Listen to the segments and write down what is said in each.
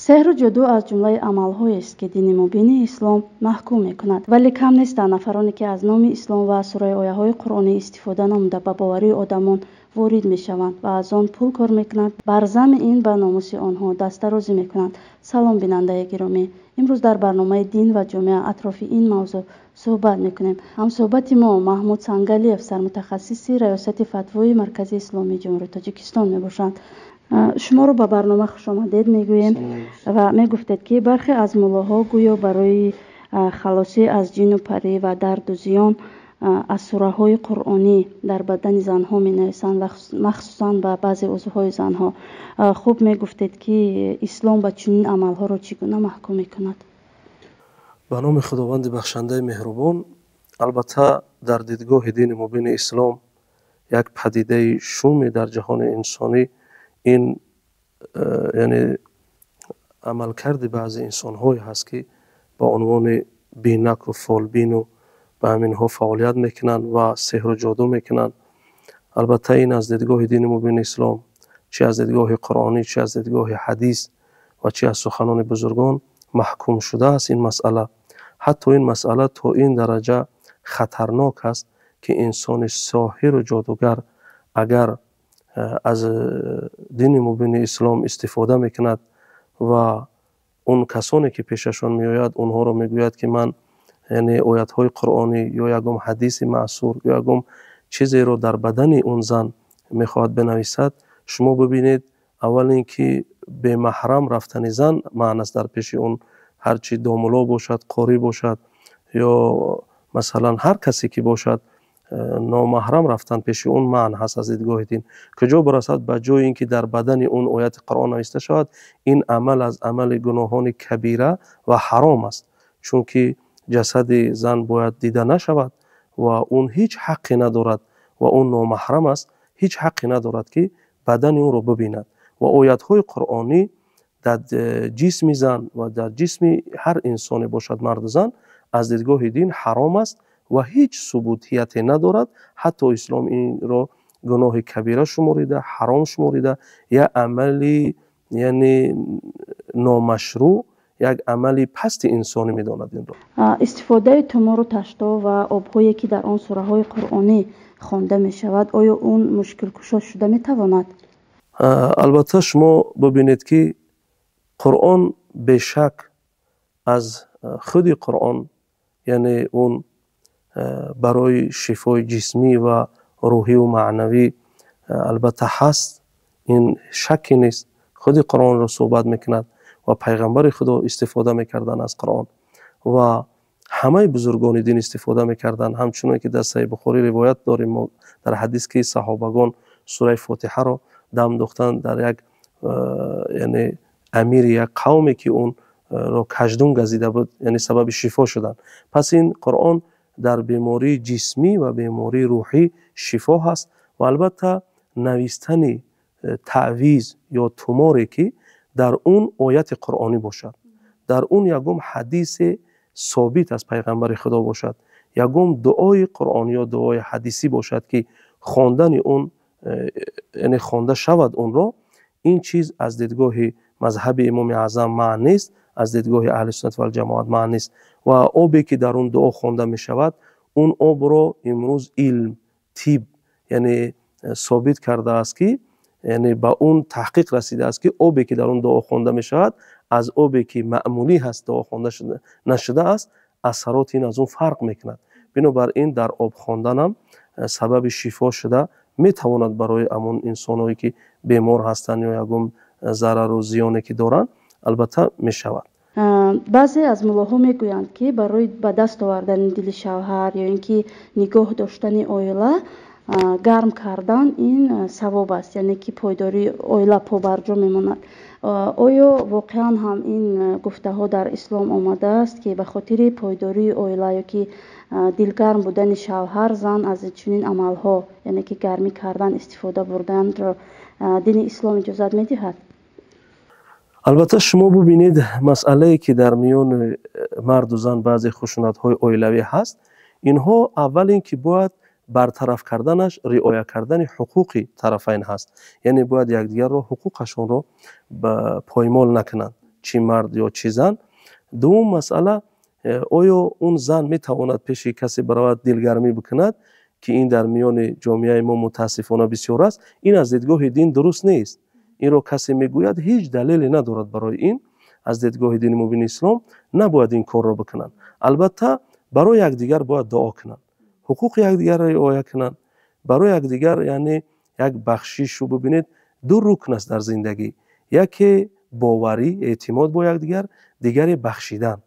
Сеҳру ҷоду аз ҷумлаи амалҳоест, ки дини мубини ислом маҳкум мекунад. Вале кам нестанд нафароне, ки аз номи ислом ва сураи ояҳои қуръонӣ истифода намуда ба боварии одамон ворид мешаванд ва аз он пул кор мекунанд, бар замми ин ба номуси онҳо дастдарозӣ мекунанд. Салом, бинандаи гиромӣ! Имрӯз дар барномаи «Дин ва ҷомеа» атрофи ин мавзӯъ суҳбат мекунем. Ҳамсуҳбати мо Маҳмуд Сангалиев, сармутахассиси Раёсати фатвои Маркази исломии Ҷумҳурии Тоҷикистон мебошанд. Шуморо ба барнома хушомадед мегӯем ва мегуфтед, ки бархе аз муллоҳо гӯё барои халосӣ аз ҷину парӣ ва дарду зиён аз сураҳои қуръонӣ дар бадани занҳо менависанд ва махсусан ба баъзе узвҳои занҳо. Хуб, мегуфтед, ки ислом ба чунин амалҳоро чӣ гуна маҳкум мекунад? Ба номи Худованди бахшандаи меҳрубон. Албатта, дар дидгоҳи дини мубини ислом як падидаи шуме дар ҷаҳони инсонӣ ин яъне амалкарди баъзе инсонҳое ҳаст, ки ба унвони бинаку фолбину ба ҳаминҳо фаъолият мекунанд ва сеҳру ҷоду мекунанд. Албатта, ин аз дидгоҳи дини мубини ислом, чи аз дидгоҳи қуръонӣ, чи аз дидгоҳи ҳадис ва чи аз суханони бузургон маҳкум шудааст ин масъала. Ҳатто ин масъала то ин дараҷа хатарнок аст, ки инсони соҳиру ҷодугар агар аз дини мубини ислом истифода мекунад ва он касоне ки пешашон меояд, онҳоро мегӯяд, ки ман яъне оятҳои қуръонӣ ё ягон ҳадиси маъсур ё ягон чизеро дар бадани он зан мехоҳад бинависад, шумо бибинед, аввал ин ки бемаҳрам рафтани зан маън аст дар пеши он, ҳарчи домуло бошад, қорӣ бошад ё масалан ҳар касе ки бошад, номаҳрам рафтан пеши он манъ ҳаст аз дидгоҳи дин. Куҷо барасад ба ҷои ин ки дар бадани он ояти қуръон нависта шавад, ин амал аз амали гуноҳони кабира ва ҳаром аст, чунки ҷасади зан бояд дида нашавад ва он ҳеҷ ҳаққе надорад ва он номаҳрам аст, ҳеҷ ҳаққе надорад, ки бадани ӯро бибинад. Ва оятҳои қуръонӣ дар ҷисми зан ва дар ҷисми ҳар инсоне бошад, марду зан, аз дидгоҳи дин ҳаром аст ва ҳеҷ субутияте надорад. Ҳатто ислом инро гуноҳи кабира шуморида, ҳаром шуморида, як амали яъне номашрӯъ, як амали пасти инсонӣ медонад инро. Истифодаи тумору ташто ва обҳое, ки дар он сураҳои қуръонӣ хонда мешавад, оё он мушкилкушо шуда метавонад? Албатта, шумо бибинед, ки Қуръон бешак аз худи Қуръон яъне он барои шифои ҷисмӣ ва рӯҳиву маънавӣ албатта ҳаст, ин шакке нест. Худи Қуръонро суҳбат мекунад ва пайғамбари Худо истифода мекарданд аз Қуръон ва ҳамаи бузургони дин истифода мекарданд. Ҳамчуноне ки дар Саҳиҳи Бухорӣ ривоят дорем мо дар ҳадис, ки саҳобагон сураи Фотиҳаро дам духтанд дар як яъне амири як қавме, ки онро каждун газида буд, яъне сабаби шифо шуданд. Пас ин Қуръон дар бемории ҷисмӣ ва бемории рӯҳӣ шифо ҳаст. Ва албатта, навистани таъвиз ё туморе, ки дар он ояти қуръонӣ бошад, дар он ягон ҳадисе собит аз пайғамбари Худо бошад, ягон дуои қуръонӣ ё дуои ҳадисӣ бошад, ки хондани он яъне хонда шавад онро, ин чиз аз дидгоҳи мазҳаби Имоми Аъзам манъ нест, аз дидгоҳи аҳли суннат валҷамоат манъ нест. Ва обе, ки дар он дуо хонда мешавад, он обро имрӯз илм, тиб яъне собит кардааст, ки яъне ба он таҳқиқ расидааст, ки обе, ки дар он дуо хонда мешавад, аз обе, ки маъмулӣ ҳаст, дуо хонда нашудааст, асароти ин аз он фарқ мекунад. Бинобар ин дар об хонданам сабаби шифо шуда метавонад барои ҳамон инсонҳое, ки бемор ҳастанд ё ягон зарару зиёне ки доранд, албатта мешавад. Баъзе аз муллоҳо мегӯянд, ки барои ба даст овардани дили шавҳар ё ин ки нигоҳ доштани оила гарм кардан ин савоб аст, яъне ки пойдории оила побарҷо мемонад. Оё воқеан ҳам ин гуфтаҳо дар ислом омадааст, ки ба хотири пойдории оила ё ки дилгарм будани шавҳар зан аз чунин амалҳо, яъне ки гармӣ кардан, истифода бурданро дини ислом иҷозат медиҳад? Албатта, шумо бубинед, масъалае, ки дар миёни марду зан баъзе хушунатҳои оилавӣ ҳаст, инҳо аввал ин ки бояд бартараф карданаш риоя кардани ҳуқуқи тарафайн ҳаст, яъне бояд якдигарро ҳуқуқашонро поймол накунанд. чӣ мард ё чӣ зан. Дуввум масъала, оё он зан метавонад пеши касе баравад, дилгармӣ бикунад, ки ин дар миёни ҷомеаи мо мутаассифона бисёр аст. Ин аз дидгоҳи дин дуруст нест. Инро касе мегӯяд, ҳеҷ далеле надорад барои ин. Аз дидгоҳи дини мубини ислом набояд ин корро бикунанд. Албатта, барои якдигар бояд дуо кунанд, ҳуқуқи якдигарро риоя кунанд, барои якдигар, яъне як бахшишу. Бибинед, ду рукн аст дар зиндагӣ: яке боварӣ, эътимод бо якдигар, дигаре бахшидан.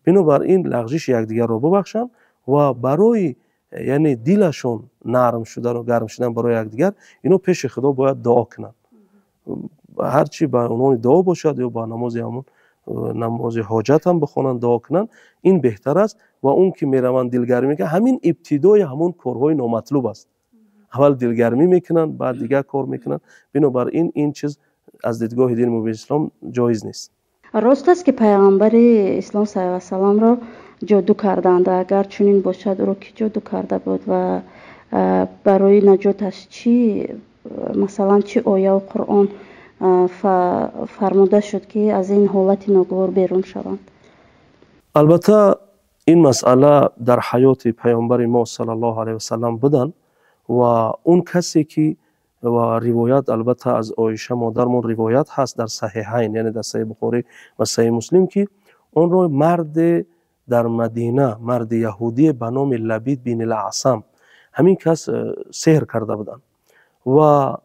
Бинобар ин лағжиши якдигарро бубахшанд ва барои, яъне, дилашон нарм шудану гарм шудан барои якдигар ино пеши Худо бояд дуо кунанд. Ҳарчи ба унвони дуо бошад ё ба намози, ҳамон намози ҳоҷат ҳам бихонанд, дуо кунанд, ин беҳтар аст. Ва он ки мераванд, дилгармӣ мекунанд, ҳамин ибтидои ҳамон корҳои номатлуб аст. Аввал дилгармӣ мекунанд, баъд дигар кор мекунанд. Бинобар ин ин чиз аз дидгоҳи дини мубини ислом ҷоиз нест. Рост аст, ки Пайғамбари ислом саллаллоҳу алайҳи васалламро ҷоду карданд? Агар чунин бошад, ӯро кӣ ҷоду карда буд ва барои наҷоташ чӣ, масалан, чӣ ояву Қуръон фармуда шуд, ки аз ин ҳолати ногувор берун шаванд? Албатта, ин масъала дар ҳаёти Паёмбари мо саллаллоҳу алайҳи васаллам буданд ва он касе ки, ва ривоят, албатта, аз Оиша модармон ривоят ҳаст дар Саҳиҳайн, яъне дар Саҳиҳи Бухорӣ ва Саҳиҳи Муслим, ки онро марде дар Мадина, марди яҳудие ба номи Лабид бин Асам, ҳамин кас сеҳр карда буданд. Ва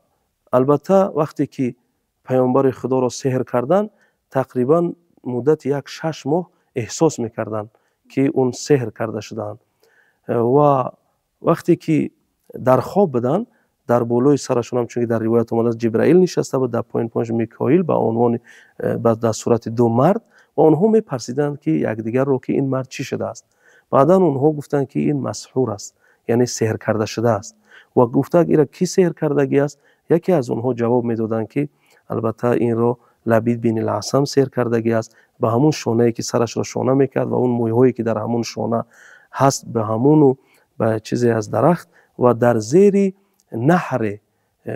албатта, вақте ки Паёмбари Худоро сеҳр карданд, тақрибан муддати як 6 моҳ эҳсос мекарданд, ки он сеҳр карда шудаанд. Ва вақте ки дар хоб буданд, дар болои сарашон, ҳамчун ки дар ривоят омадааст, Ҷибраил нишаста буд, дар поин поинш Микоил ба унвони дар сурати ду мард, ва онҳо мепарсиданд, ки якдигарро, ки ин мард чӣ шудааст. Баъдан онҳо гуфтанд, ки ин масҳур аст, яъне сеҳр карда шудааст. Ва гуфтанд, ира кӣ сеҳр кардагӣ аст? Яке аз онҳо ҷавоб медоданд, ки албатта инро Лабид бин Асам сеҳр кардагӣ аст, ба ҳамун шонае ки сарашро шона мекард ва он мӯйҳое ки дар ҳамун шона ҳаст, ба ҳамуну ба чизе аз дарахт ва дар зери наҳре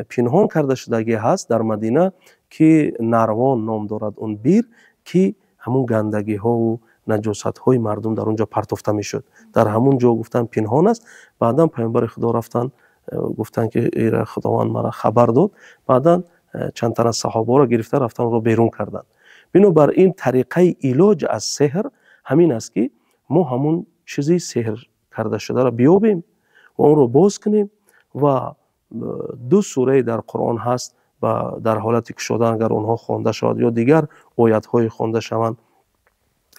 пинҳон карда шудагӣ ҳаст дар Мадина, ки Нарвон ном дорад он бир, ки ҳамун гандагиҳову наҷосатҳои мардум дар он ҷо партофта мешуд, дар ҳамун ҷо, гуфтанд, пинҳон аст. Баъдан Паёмбари Худо рафтанд, гуфтанд, ки ира Худованд мара хабар дод. Баъдан чанд тан аз саҳобаро гирифта рафтан, онро берун карданд. Бинобар ин тариқаи илоҷ аз сеҳр ҳамин аст, ки мо ҳамун чизи сеҳр карда шударо биёбем ва онро боз кунем. Ва ду сурае дар Қуръон ҳаст, дар ҳолати кушодан агар онҳо хонда шавад ё дигар оятҳое хонда шаванд,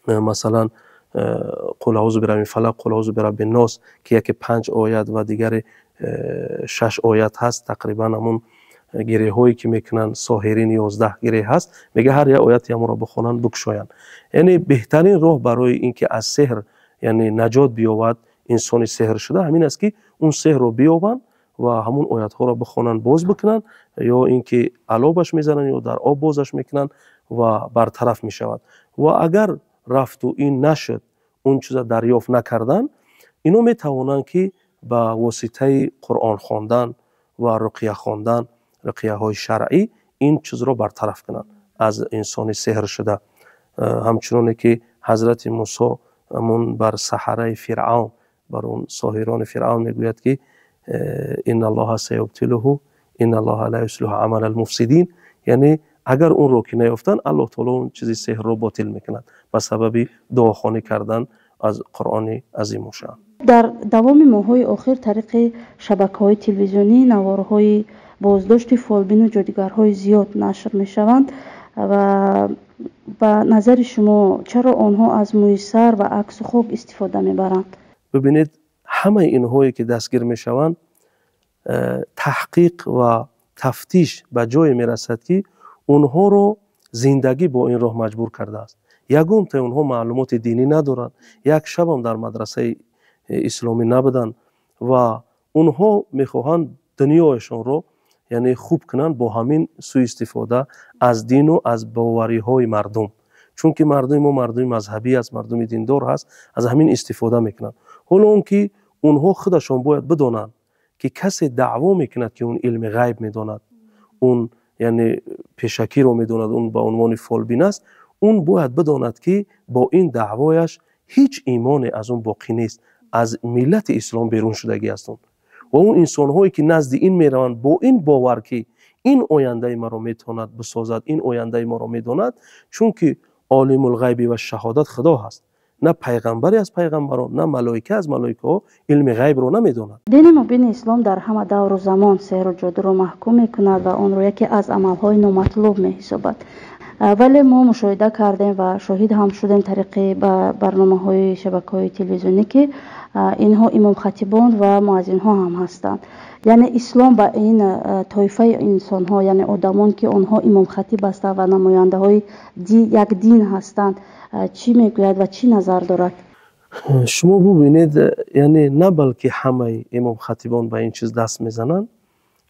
масалан, «Қул аузу бирабби фалақ», «Қул аузу бирабби нос», ки яке панҷ оят ва дигаре шаш оят ҳаст. Тақрибан ҳамун гиреҳое ки мекунанд соҳирин, 11 гиреҳ ҳаст, мега, ҳар як ояте ҳамонро бихонанд, бикушоянд. Яъне беҳтарин роҳ барои ин ки аз сеҳр, яъне, наҷот биёбад инсони сеҳр шуда, ҳамин аст, ки он сеҳрро биёбанд ва ҳамун оятҳоро бихонанд, боз бикунанд, ё ин ки алобаш мезананд, ё дар об бозаш мекунанд ва бартараф мешавад. Ва агар рафту ин нашуд, он чиза дарёфт накарданд, ино метавонанд, ки ба воситаи Қуръон хондан ва руқия хондан, руқияҳои шаръӣ, ин чизро бартараф кунанд аз инсони сеҳр шуда. Ҳамчуноне ки ҳазрати Мусо ҳамун бар саҳараи Фиръавн, бар он соҳирони Фиръавн мегӯяд, ки «Инна Аллоҳа саюбтилуҳу, инна Аллоҳа ла юслиҳу амала алмуфсидин», яъне агар онро ки наёфтанд, Аллоҳ таоло он чизи сеҳрро ботил мекунад ба сабаби дуохонӣ кардан аз Қуръони азимушшаън. Дар давоми моҳҳои охир тариқи шабакаҳои телевизионӣ наворҳои боздошти фолбину ҷодугарҳои зиёд нашр мешаванд. Ва ба назари шумо, чаро онҳо аз мӯи сар ва аксу хок истифода мебаранд? Бибинед, ҳамаи инҳое ки дастгир мешаванд, таҳқиқ ва тафтиш ба ҷое мерасад, ки онҳоро зиндагӣ бо ин роҳ маҷбур кардааст. Ягонтаи онҳо маълумоти динӣ надоранд, як шабам дар мадрасаи исломӣ набуданд ва онҳо мехоҳанд дунёяшонро, яъне, хуб кунанд бо ҳамин сӯистифода аз дину аз бовариҳои мардум, чунки мардуми мо мардуми мазҳабӣ аст, мардуми диндор ҳаст, аз ҳамин истифода мекунанд. Ҳоло он ки онҳо худашон бояд бидонанд, ки касе даъво мекунад, ки он илми ғайб медонад, он, яъне, пешакиро медонад, он ба унвони фолбин аст. Он бояд бидонад, ки бо ин даъвояш ҳеҷ имоне аз он боқӣ нест, аз миллати ислом берун шудагӣ аст он. Ва он инсонҳое ки назди ин мераванд бо ин бовар, ки ин ояндаи маро метавонад бисозад, ин ояндаи моро медонад, чунки олимулғайби ва шаҳодат Худо ҳаст. На пайғамбаре аз пайғамбарон, на малоика аз малоикаҳо илми ғайбро намедонад. Дини мубини ислом дар ҳама давру замон сеҳру ҷодуро маҳкум мекунад ва онро яке аз амалҳои номатлуб меҳисобад. Вале мо мушоҳида кардем ва шоҳид ҳам шудем тариқи ба барномаҳои шабакаҳои телевизионӣ, ки инҳо имомхатибон ва муаззинҳо ҳам ҳастанд. Яъне ислом ба ин тоифаи инсонҳо, яъне одамон, ки онҳо имомхатиб ҳастанд ва намояндаҳои як дин ҳастанд, чӣ мегӯяд ва чӣ назар дорад? Шумо бубинед, яъне на балки ҳамаи имомхатибон ба ин чиз даст мезананд.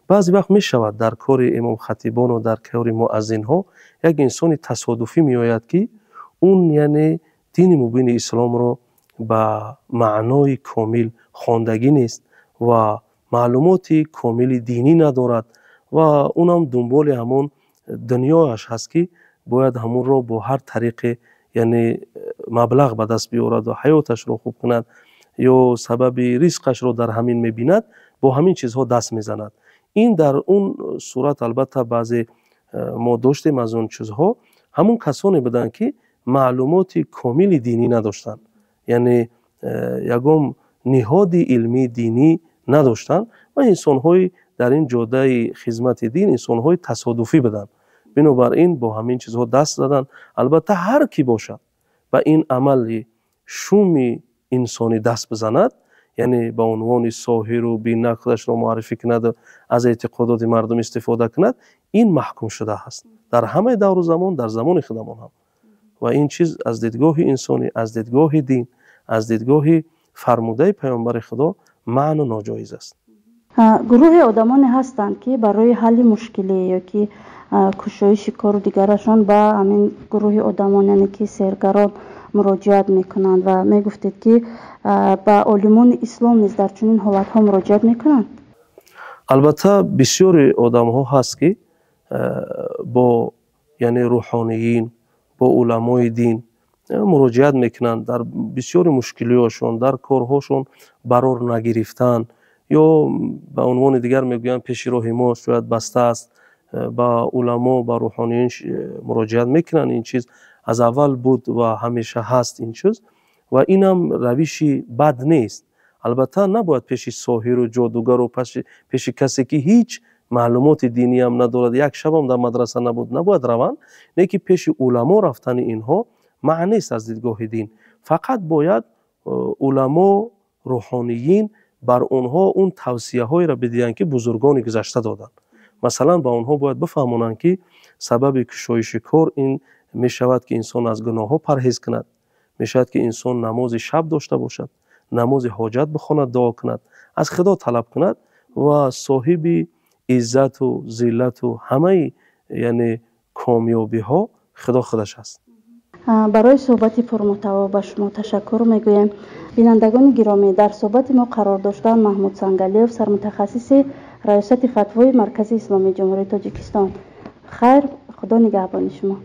Баъзе вақт мешавад дар кори имомхатибону дар кори муаззинҳо як инсони тасодуфӣ меояд, ки он яъне дини мубини исломро ба маънои комил хондагӣ нест ва маълумоти комили динӣ надорад ва унам дунболи ҳамон дунёяш ҳаст, ки бояд ҳамонро бо ҳар тариқе яъне маблағ ба даст биёрад ва ҳаёташро хуб кунад ё сабаби ризқашро дар ҳамин мебинад, бо ҳамин чизҳо даст мезанад. Ин дар он сурат албатта баъзе мо доштем аз он чизҳо, ҳамон касоне буданд, ки маълумоти комили динӣ надоштанд, яъне ягон ниҳоди илмии динӣ надоштанд ва инсонҳои дар ин ҷодаи хизмати дин инсонҳои тасодуфӣ буданд. Бинобар ин бо ҳамин чизҳо даст заданд. Албатта ҳар кӣ бошад ба ин амали шуми инсонӣ даст бизанад, яъне ба унвони соҳиру бинак худашро муаррифӣ кунаду аз эътиқодоти мардум истифода кунад, ин маҳкум шуда ҳаст дар ҳамаи давру замон, дар замони худамон ҳам. Ва ин чиз аз дидгоҳи инсонӣ, аз дидгоҳи дин, аз дидгоҳи фармудаи паёмбари Худо маъну ноҷоиз аст. Гурӯҳи одамоне ҳастанд, ки барои ҳалли мушкилӣ ё ки кушоиши кору дигарашон ба ҳамин гурӯҳи одамон, яъне ки сеҳргарон, муроҷиат мекунанд ва мегуфтед, ки ба олимони ислом низ дар чунин ҳолатҳо муроҷиат мекунанд. Албатта бисёри одамҳо ҳаст, ки бо яъне рӯҳониин, бо уламои дин муроҷиат мекунанд дар бисёри мушкилиҳошон, дар корҳошон барор нагирифтан ё ба унвони дигар мегӯянд, пеши роҳи мо шояд баста аст, ба уламо, ба рӯҳониин муроҷиат мекунанд. Ин чиз аз аввал буд ва ҳамеша ҳаст ин чиз ва инам равиши бад нест. Албатта набояд пеши соҳиру ҷодугару пеши касе, ки ҳеҷ маълумоти диниам надорад, як шабам дар мадраса набуд, набояд раванд. Не ки пеши уламо рафтани инҳо маънест аз дидгоҳи дин. Фақат бояд уламо, рӯҳониин бар онҳо он тавсияҳоеро бидиҳанд, ки бузургони гузашта доданд. Масалан, ба онҳо бояд бифаҳмонанд, ки сабаби кушоиши кор ин мешавад, ки инсон аз гуноҳҳо парҳез кунад, мешавад, ки инсон намози шаб дошта бошад, намози ҳоҷат бихонад, дуо кунад, аз Худо талаб кунад ва соҳиби иззату зиллату ҳамаи яъне комёбиҳо Худо худаш аст. Барои суҳбати пурмуҳтаво ба шумо ташаккур мегӯем. Бинандагони гиромӣ, дар суҳбати мо қарор доштанд Маҳмуд Сангалиев, сармутахассиси Раёсати фатвои Маркази исломии Ҷумҳурии Тоҷикистон. Хайр, Худо нигаҳбони шумо.